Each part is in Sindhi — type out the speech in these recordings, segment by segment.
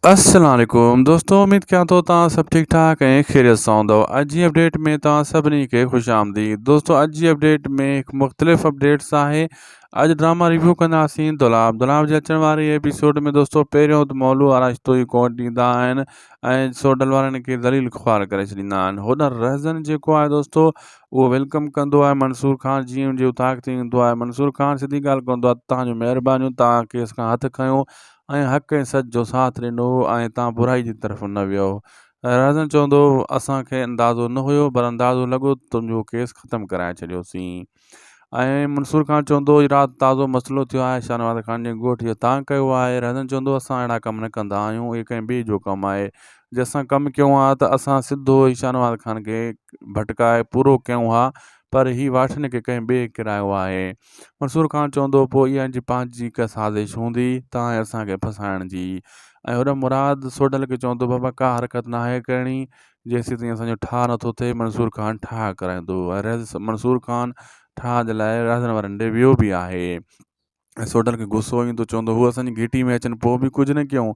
السلام عليڪم دوستو اميد ڪيان ٿو توهان سڀ ٺيڪ ٺاڪ ۽ خيريت سان هوندو اڄ جي اپڊيٽ ۾ توهان سڀني کي خوش آمديد دوستو اڄ جي اپڊيٽ ۾ هڪ مختلف اپڊيٽس آهي اڄ ڊراما ريويو ڪنداسين دولاب دولاب جي اچڻ واري ايپيسوڊ ۾ دوستو پهريون ته مولو آراشتو ئي ڪوٽ ڏيندا آهن ۽ سوڍل وارن کي ذليل خوار ڪري ڇڏيندا آهن هوڏانهن رهزن جيڪو آهي دوستو اهو welcome ڪندو آهي منصور خان جيئن ان جي اوطاق تي ايندو آهي منصور خان سڌي ڳالهه ڪندو آهي توهان جون مهربانيون توهان ڪيس کان هٿ کنيو ۽ حق ۽ سچ جو ساٿ ڏنو ۽ تان برائي جي طرف نه ويو. رازن چوندو هو، اسان کي اندازو نه هيو پر اندازو لڳو ته تنهنجو ڪيس ختم ڪرائي ڇڏيوسين. ۽ منصور خان چوندو هو، رات تازو مسئلو ٿيو آهي، شاهنواز خان جي ڳوٺ جو تان ڪيو آهي. رازن چوندو هو، اسان اهڙا ڪم نه ڪندا آهيون، اهي ڪنهن ٻئي جو ڪم آهي. جي اسان ڪم ڪيون ها ته اسان سڌو ئي شاهنواز خان کي ڀٽڪائي پورو ڪيون ها، پر هي واٺن کي ڪنهن ٻئي ڪرايو آهي. منصور خان چوندو هو، پوء اها هن جي پنهنجي ڪا سازش هوندي، تان اسان کي ڦاسائڻ جي. ۽ هوڏانهن مراد سوڍل کي چوندو هو، بابا ڪا حرڪت ناهي ڪرڻي، جيسيتائين اسان جو ٺاهه نٿو ٿئي. منصور خان ٺاهه ڪرائيندو هو ۽ منصور خان ٺاهه جي لاء رهزن وارن ڏي ويو به آهي. ۽ سوڍل کي غصو ايندو چوندو هو اسان جي گهٽي ۾ اچن پوء به ڪجهه نه ڪيون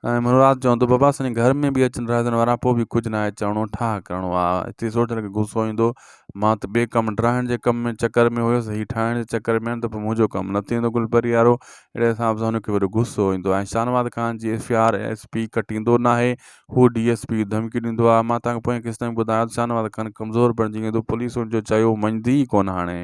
۽ مراد چوندو بابا اسان جي گهر ۾ به اچن رهزن وارا پوء به ڪجهه ناهي چوڻو ٺاهه ڪرڻو آ هتي سوڍل کي غصو ايندو مان ته ٻئي ڪم ڊاهڻ جي ڪم ۾ چڪر ۾ هيس هي ٺاهڻ جي چڪر ۾ آهن ته پوء منهنجو ڪم نه ٿيندو گل پري وارو اهڙي حساب سان هن کي وڏو غصو ايندو ۽ شاهنواز خان جي F I R S P ڪٽيندو ناهي هو ڊي ايس پي ڌمڪي ڏيندو آ مان توهان کي پوئين قسط ۾ ٻڌايو ته شاهنواز خان ڪمزور بڻجي ويندو پوليس هن جو چيو مڃدي ئي ڪونه هاڻي.